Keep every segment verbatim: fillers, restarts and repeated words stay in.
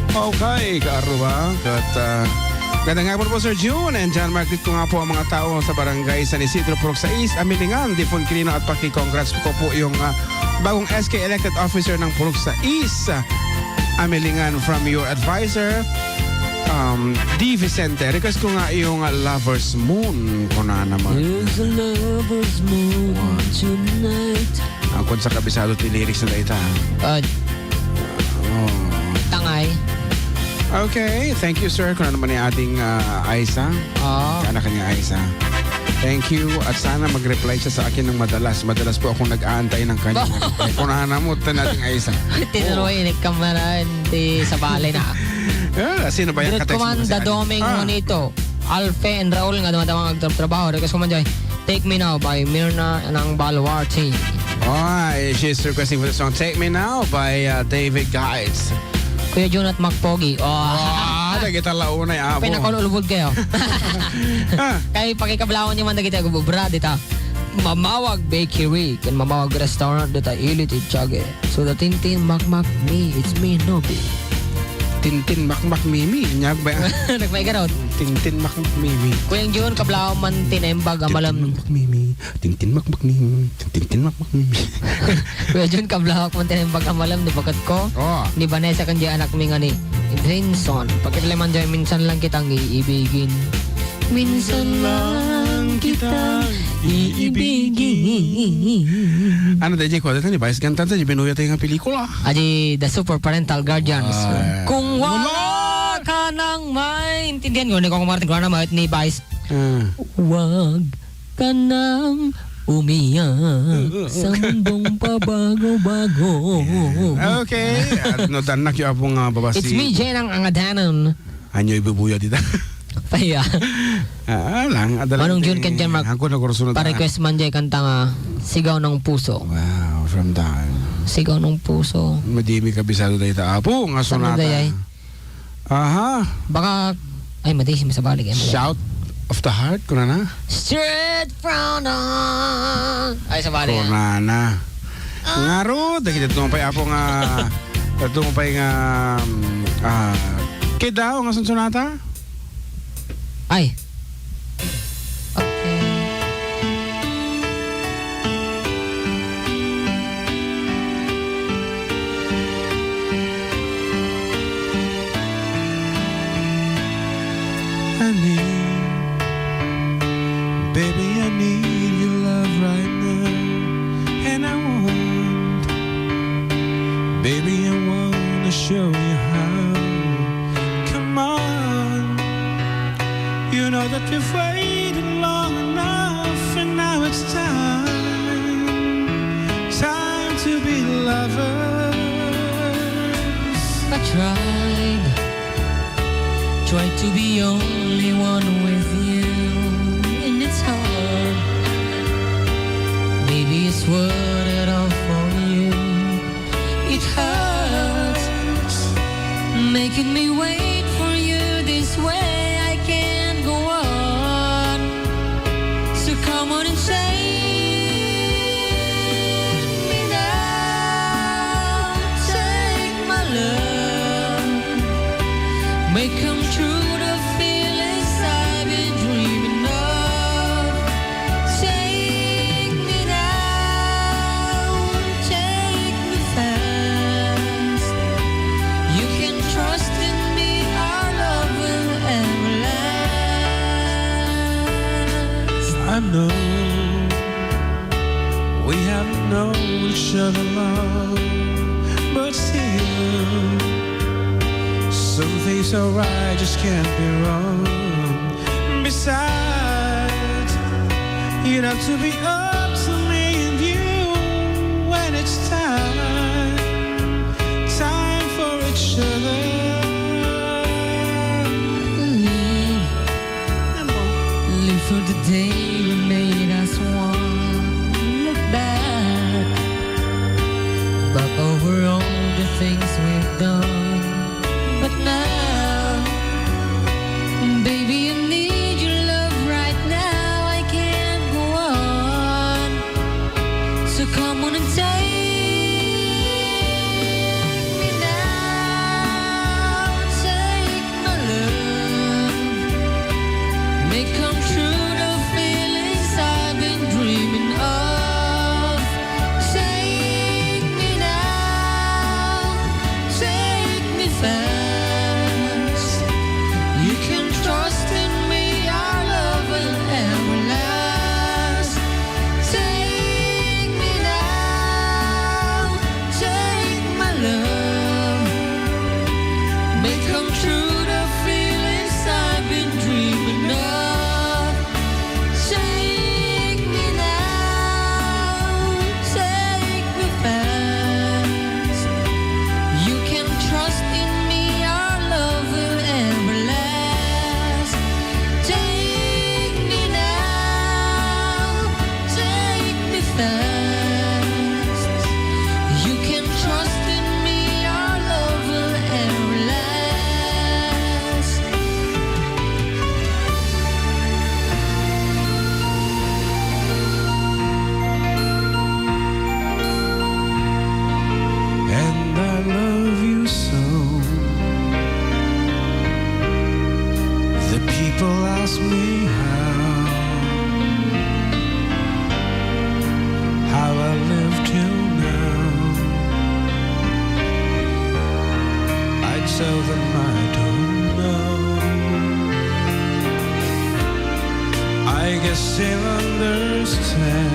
Okay, kaarruba, ket, ah, ganda nga po, Sir June and John Mark, dito nga po ang mga tao sa Barangay San Isidro, Purok sais, Amilingan, Dipon Quirino, at paki-congrats ko po yung, ah, bagong S K elected officer ng Purok sais, ah, Amilingan, from your advisor, um, D Vicente. Request ko nga yung, ah, Lover's Moon, kuna naman. There's a lover's moon tonight. Ang kun sa kabisado ti lyrics na ita. Ah, Oh. Tangay. Okay, thank you, sir. Kung ano man yung ating, ah, Aiza. Oo. Anak niya, Aiza. Thank you. At sana mag-reply siya sa akin ng madalas. Madalas po akong nag-aantay ng kanya. Ba? Kung ano mo, ito nating Aiza. Tinuloy, Oh. Inikamaran, ti sabali na. Ah, sino ba yung Direct kateks mo command, si Daddy? Doming Ah. Monito. Alfe and Raul nga dumadamag agtratrabaho. Request ko man dyan. Take Me Now by Mirna ng Baluarte. Ay, she's requesting for the song Take Me Now by, uh, David Guides. Kuya Jun at Mac Pogi. Oh. Ah, dagita launay, abo. Pinakul-ulbod kayo. Ah. Kay pakikablawan niyo man dagita, gubra dita. Mamawag Bakery, ken Mamawag Restaurant, dita ili ti Tiague. So the Tintin Makmak me, it's me, Nobi. Tintin Makmak Mimi, inyag ba? Nagmaigarot. Tintin Makmak Mimi. Kuya Jun, kablawan man ti naimbag a malam. Tintin Makmak Mimi. Tintin Makmak Mimi. Tintin Makmak Mimi. Kuya Jun, kablawan man ti naimbag a malam ni baket ko. Oh. Ni Vanessa ken di anak mi nga ni Edrinson. Pakipleman dyan, minsan lang kitang iibigin. Minsan lang kitang iibigin. Ano, D J, kuha dito ni Vice Ganda, di binuya tayo nga pelikula. Adi, The Super Parental Guardians. Ah. Kung wala Wala! Ka nang maintindihan, yun, ikaw kumarting ko na ni Vice. Ah. Wag ka nang umiyak sa mundong pabago-bago. Okay. At no, danak yung apong, ah, babasi. It's me, Jen, ang angadanan. Anyo ibubuya dita. Paya. Ah, lang. Adala Manong Jun ken Jan Mark, ako na kurso na pa-request man jay kanta nga Sigaw ng Puso. Wow, from Daan. Sigaw ng Puso. Madimi kabisado tayo ta. Apo, nga Saan sonata. Dayay? Aha. Baka, ay, madi, masabali kayo. Shout of the Heart, kuna na? Straight from the Ay, sabali nga. Kuna na. Ngaro, dagiti tumapay apo nga, tumapay nga, um, ah, kidao nga sunsonata? Ay. Okay. I need, baby, I need your love right now. And I want, baby, I wanna show you how. Come on. You know that we've waited long enough, and now it's time, time to be lovers. I tried, tried to be only one with you, and it's hard. Maybe it's worth it all for you. It hurts, making me wait for you this way. I can't go on. So come on and take me now, take my love. Make come true the feelings I've been dreaming of. Take me now, take me fast. You can trust in me, our love will ever last. I know we haven't known each other long, but still, some things are right just can't be wrong. Besides, you'd have to be up to me and you when it's time, time for each other. Live, live for the day we made us one. Look back, back over all the things we've done. But now, baby, I need your love right now. I can't go on. So come on and take me now. Tell them I don't know. I guess he'll understand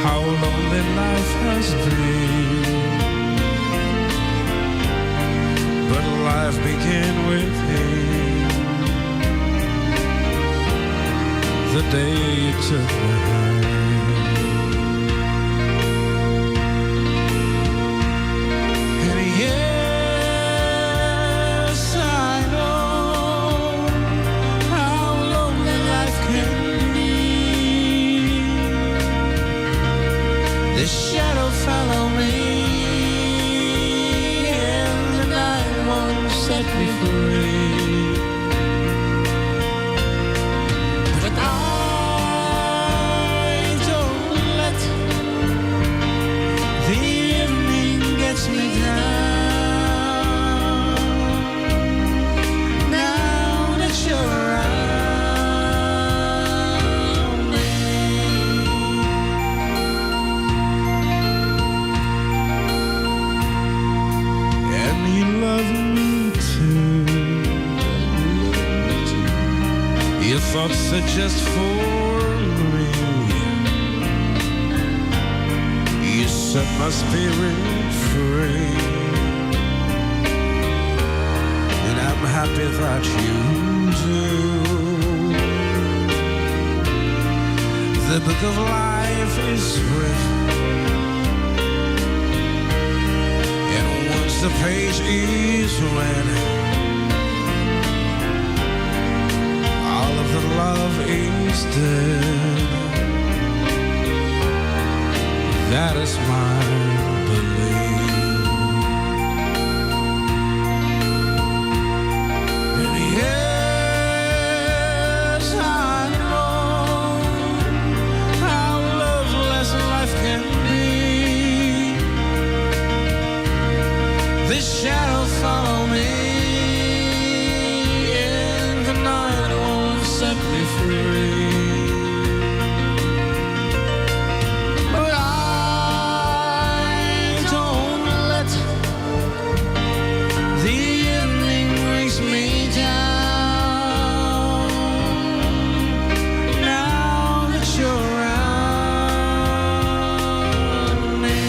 how lonely life has been. But life began with him the day you took my hand. And yes, I know how lonely life can be. The shadow follow me, and the night won't set me free. But I don't let the evening gets me down. Now that you're around me, and you love me too. Your thoughts are just for me. You set my spirit free, and I'm happy that you do. The book of life is read, and once the page is read, all of the love is dead. That is my belief. And yes, I know how loveless life can be. This shadow follow me, and the night won't set me free. But I don't let the evening brings me down. Now that you're around me,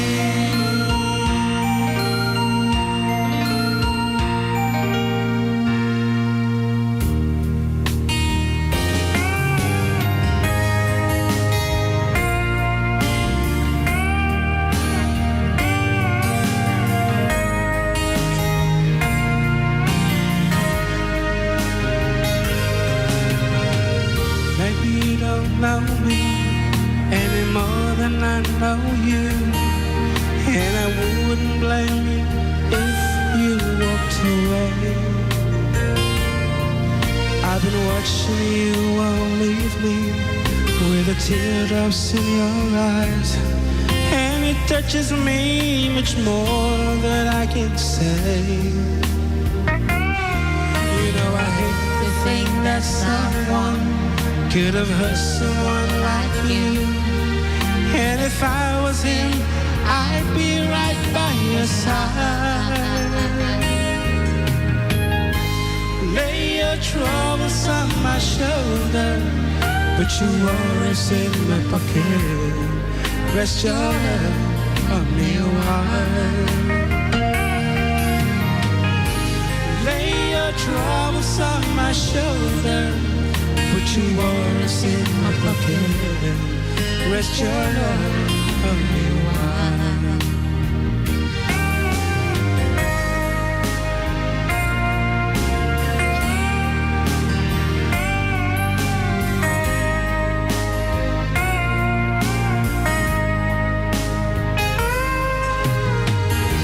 maybe you don't know me any more than I know you, and I wouldn't blame you if you walked away. I've been watching you all evening with the teardrops in your eyes, and it touches me much more than I can say. You know I hate to think that someone could have hurt someone like you. And if I was him, I'd be right by your side. Lay your troubles on my shoulder, put your worries in my pocket. Rest your head on me a while. Lay your troubles on my shoulder, put your worries in my pocket. Rest your head on me a while.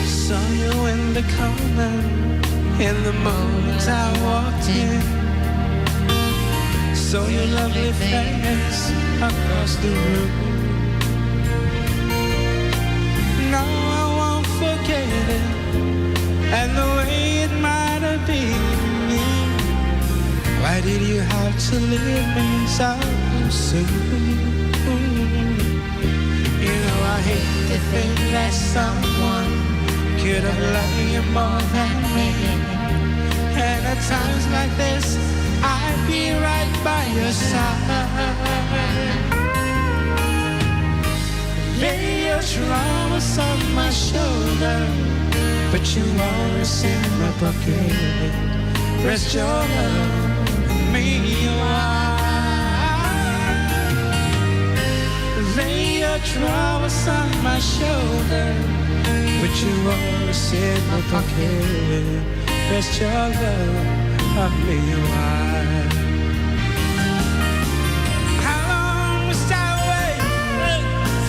Saw you in the corner in the moment I walked in. Saw your lovely face across the room. No, I won't forget it, and the way it might have been. Why did you have to leave me so soon? You know I hate to think that someone could of love you more than me. And at times like this, I'd be right by your side. Lay your troubles on my shoulder, put your worries in my pocket. Rest your love on me, why? Lay your troubles on my shoulder, put your worries in my pocket. Rest your love on me, why? How long must I wait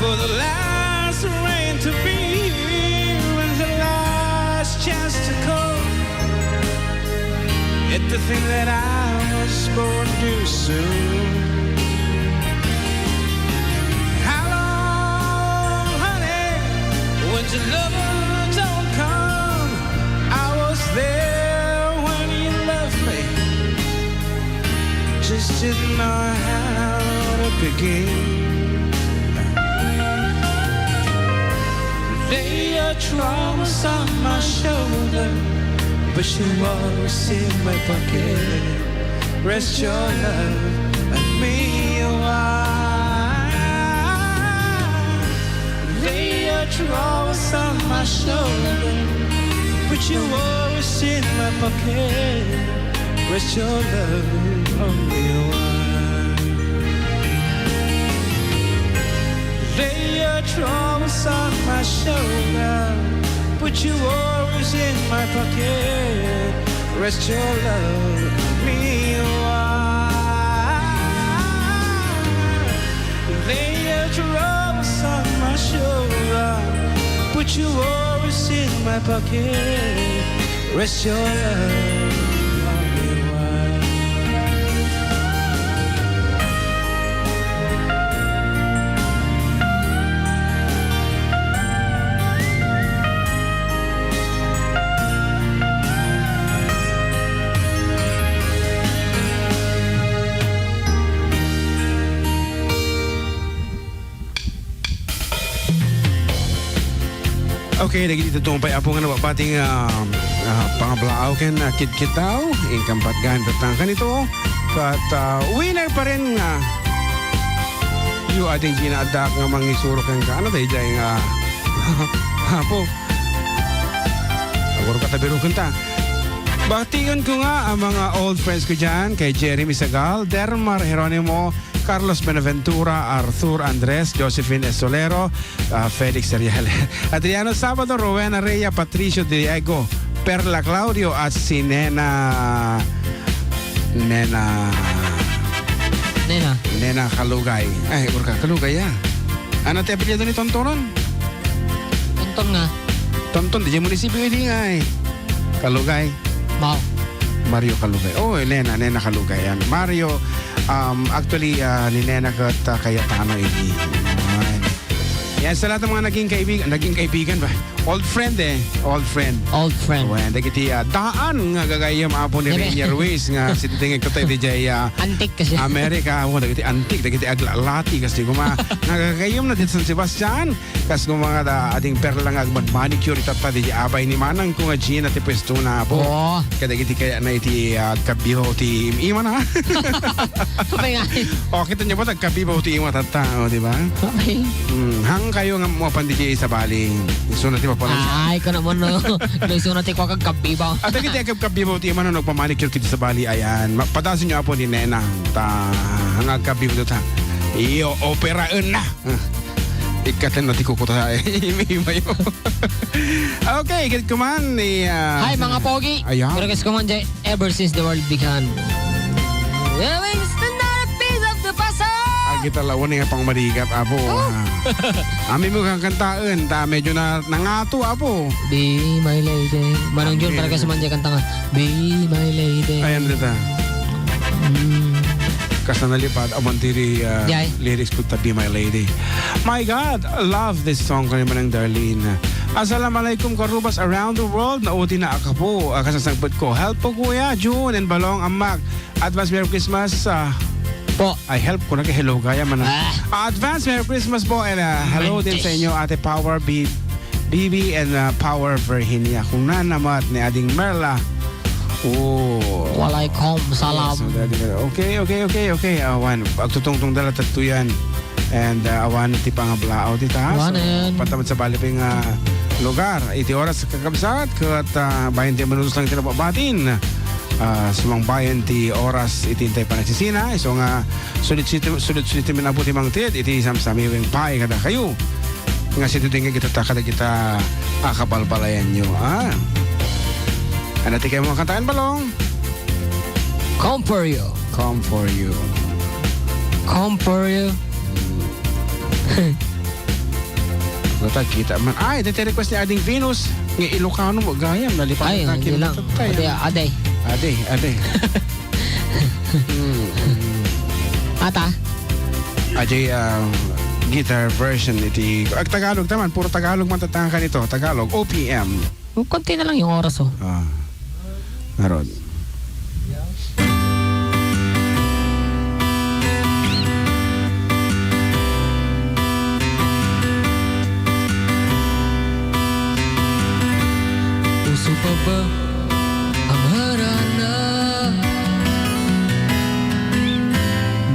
for the last rain to be here and the last chance to call? Yet to think that I was born too soon. How long, honey, when your lover don't come? I was there when you left me, just didn't know how to begin. Lay your troubles on my shoulder, put your worries in my pocket. Rest your love on me, why? Lay your troubles on my shoulder, put your worries in my pocket. Rest your love on me, why? Lay your troubles on my shoulder, put your worries in my pocket. Rest your love on me, why? Lay your troubles on my shoulder, put your worries in my pocket. Rest your love on me, why? Okay, dagiti dadduma pay, Apo, nga nabati nga, ah, pangablaaw ken, ah, kidkitaw, inkampat gayam tatta nga kanito, ket, ah, winner pa rin nga, yu, ading Gina, addaak nga mangisuro kenka. Ano daydiay nga, Apo? Agurka ta birokenta. Bationko nga ang mga old friends ko dyan, kay Jerry Misagal, Dermar Jeronimo, Carlos Benaventura, Arthur Andres, Josephine Estolero, ah, Felix Serial, Adriano Sabado, Rowena Rhea, Patricio Diego, Perla Claudio, at si Nena, Nena, Nena. Nena Kalugay. Ay, urka, Kalugay, ah. Ano ti apelyido ni Tontonon? Tonton nga. Tonton, di munisipyo idi nga, eh. Kalugay. Mao. Mario Kalugay. Oh, Nena, Nena Kalugay. Yan. Mario, um, actually, ah, ni Nena ket, ah, Cayetano idi. Yan. Yan, sa lahat ng mga naging kaibig-, naging kaibigan ba? Old friend, eh. Old friend. Old friend. Wen, dagiti, ah, daan nga gagayyem, Apo, ni Nene. Rainier Ruiz nga sitting ko tayo di jay, ah, Antique kasi. America. Oh, dagiti antique, dagiti aglalati kasi kuma. Nga gagayyem na dito San Sebastian. Kas nga mga da, ading Perla nga agmad-manicure itatta di abay ni manang ko nga Gina ti pwesto na, Apo. Oo. Kadagiti kaya na iti, ah, agkabbibaw ti imana. Apay nga. O, kita niyo ba, agkabbibaw ti ima tatta, o, di ba? Okay. Hmm, hang kayo nga mo pandi di sabali. Isu na ti mapano. Ay, kuno mo, no? No, isu na ti kuwa kagkabbibaw. At dagiti agkabbibaw ti imana, no, pamanicure kiti sabali, ayan. Ma-, padasin niyo, Apo, ni Nena. Ta, hang agkabbibaw ta. Iyo, operaen na. Ah, ikkaten na ti kukuta, eh. Imayo. Okay, ikit kuman ni, ah, Hi, mga pogi. Ayan. Pero kas kuman, jay, ever since the world began. Always another piece of the puzzle. Ah, kita lawan nga pang madigat, Apo. Oh. Ah. Ami mo kang kantaen, ta medyo na, nangato, Apo. Be my lady. Manang Jun, Amin. Para kas kuman, jay, kanta nga. Be my lady. Ayan, dita. Mm. Kas na nalipad, awan ti, ah, Jay. Lyrics ko ta Be My Lady. My God, love this song kani Manang Darlene. Assalamualaikum, Karubas around the world. Nauti na akapo, ah, kasasangpet ko. Help po, Kuya Jun and Balong Amak. Advance Merry Christmas. Ah, po. Ay, help ko na kay hello, gaya man. Ah. Advance Merry Christmas po and, ah, hello din sa inyo, Ate Power B. Bibi and, uh, Power Virginia. Kunana met ni Ading Merla. Oh. Walaikum salam. Yes, okay, okay, okay, okay. Awan, agtutungtungda latta ditoyen. And, uh, awan ti pangablaaw dita. So, awanen. Patamed sa bali pay nga lugar. Iti oras, kakabsat, ket, uh, bayen ti manunus lang ti nababatin. Uh, sumangbayen ti oras iti intay panagsisina. Isu nga, sulit siti, sulit siti man Apo ti mangted iti samsamiweng pay kadakayo. Nga sidudingag ita ta kadagita a kabalbalayanyo, ah. Ania ti kayatmo a kantaen, Balong? Come for you. Come for you. Come for you. Kita man. Ay, dati request ni Ading Venus. Nga Ilocano mo, gayam. Nalipat. Ay, na hindi lang. Kinatay, ade, ah. Ade. Ade, ade. Mm, mm. Ata? Ajay, ah, guitar version iti, ag Tagalog taman, puro Tagalog man tatangkan ito, Tagalog, O P M. Oh, konti na lang yung oras, oh. Ah. Ngarud. Uso pa ba ang harana?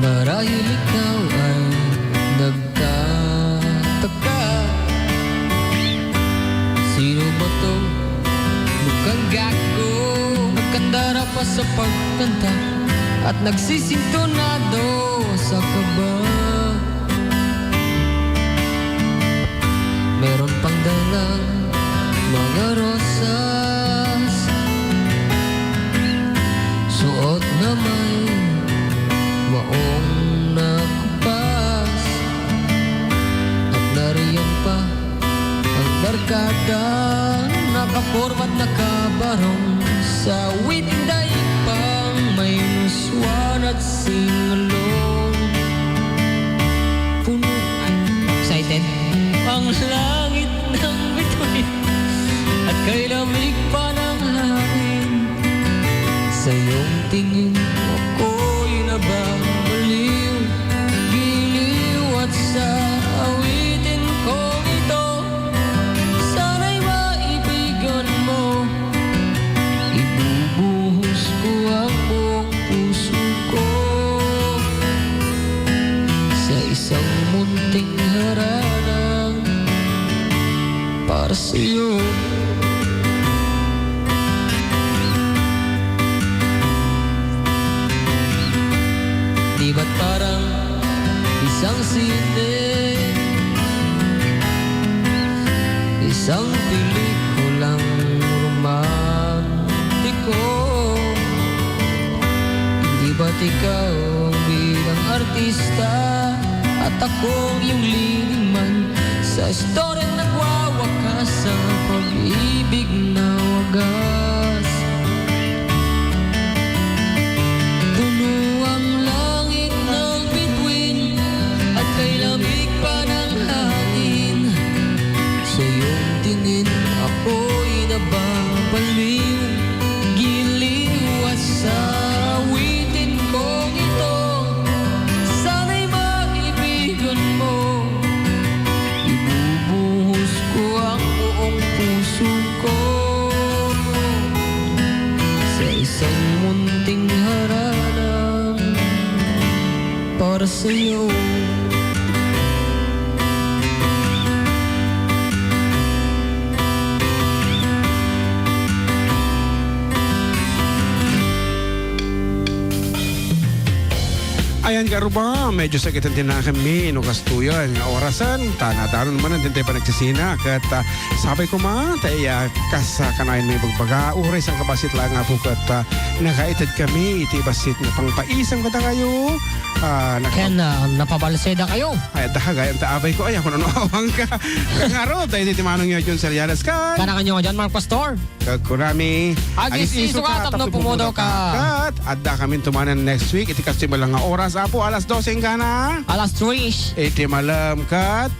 Marahil ikaw ay nagtataka. Sino ba 'to? Mukhang gago. Nagkandara pa sa pagkanta at nagsisintonado sa kaba. Meron pang dalang mga rosas, suot na may maong nakupas, at nariyan pa ang barkada, nakaporma't nakabarong, sa windaypang may nuswan at singalong. Puno, excited. Ang langit ng bituin at kay lamig pa ng hangin. Sa iyong tingin ako'y nababaliw, giliw at sa awitin kong ito. Sana'y maibigan mo, ibubuhos ko ang buong puso ko sa isang munting harana para sa'yo. Di ba't parang isang sine, isang pelikulang romantiko? Di ba't ikaw bilang artista at akong iyong leading man sa istoryang nagwawakas sa pag-ibig na wagas? Puno ang langit ng bituin at kay lamig pa ng hangin. Sa iyong tingin ako'y nababaliw, giliw at sa awitin kong ito. Sana'y maibigan mo, ibubuhos ko ang buong puso ko sa isang munting harana para sa'yo. Ayan, karuba, medyo sakit ang tinakan mi, no, kastoyan nga orasan, ta nadanon man ang dintay panagsisina, ket, ah, sabay ko ma, tay, ah, kas, ah, kanayon may bagbaga, uray sang kabasit lang nga po, ket, ah, nakaited kami, iti basit nga pangpaisang kadakayo, ah, naka- Ken, ah, napabalseda kayo. Ay, adda ka gayam ta abay ko, ay, ako nano awang ka. Kangaro, tayo ti manong yo, John Seriales, kan. Kanakan nyo, John Mark Pastor. Kagkurami. Agis-isu ka, tapno pumudo ka. Kat, adda kami tumanan next week. Iti kastoy met lang nga oras, Apo, alas dose enggana. Alas tres. Iti malem, kat.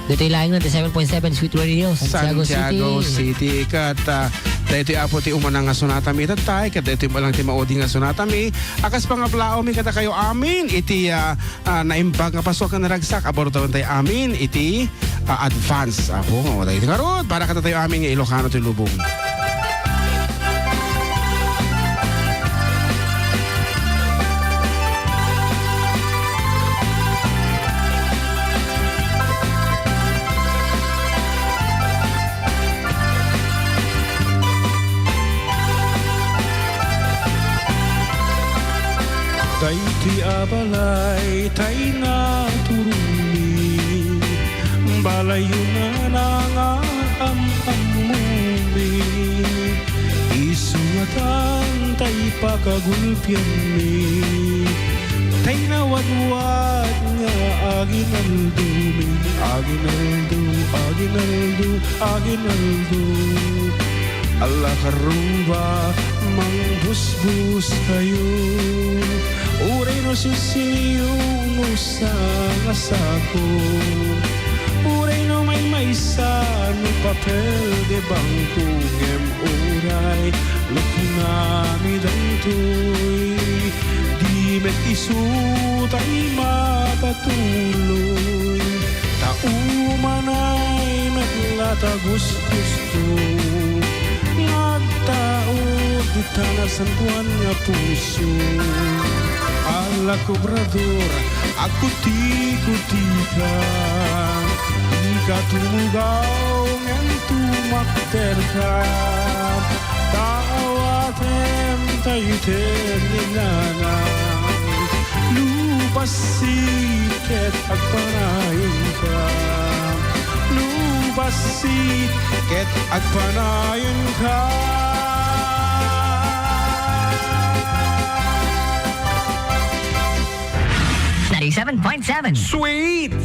Ditoy laeng ninety-seven point seven Sweet Radio, Santiago Santiago City. City. Ket, ah, daytoy, Apo, ti umuna nga sonatami tattay, ket daytoy met lang ti maudi nga sonatami. A kas pangaplaawmi kadakayo amin iti, ah, ah, naimbag nga paso ken naragsak, abordawen tayo amin iti, ah, advance, Apo. Daytoy ngarud, para kadatayo amin nga Ilocano ti lubong. Daytoy a balay tay naturongmi, balayyo nga nangaam-ammumi. Isu nga tan tay pakagulpianmi, tay nawadwad nga aginaldomi, aginaldo, aginaldo, aginaldo. Alla karuba, mangbusbuskayo. Uray no sisiyo, no sangasako. Uray no maymaysa, no papel de bangko, ngem uray no kunami daytoy, di met isu tay mapatuloy. Ta umanay met nga tagusgusto nga agtaud dita nasantoan nga puso. Ala, kobrador, agkuti-kutika, dika tumugaw ngem tumakderka. Ta awatem tay iten ni nanang, no bassit ket agpanayenka. No bassit ket agpanayenka. Ninety-seven point seven Sweet!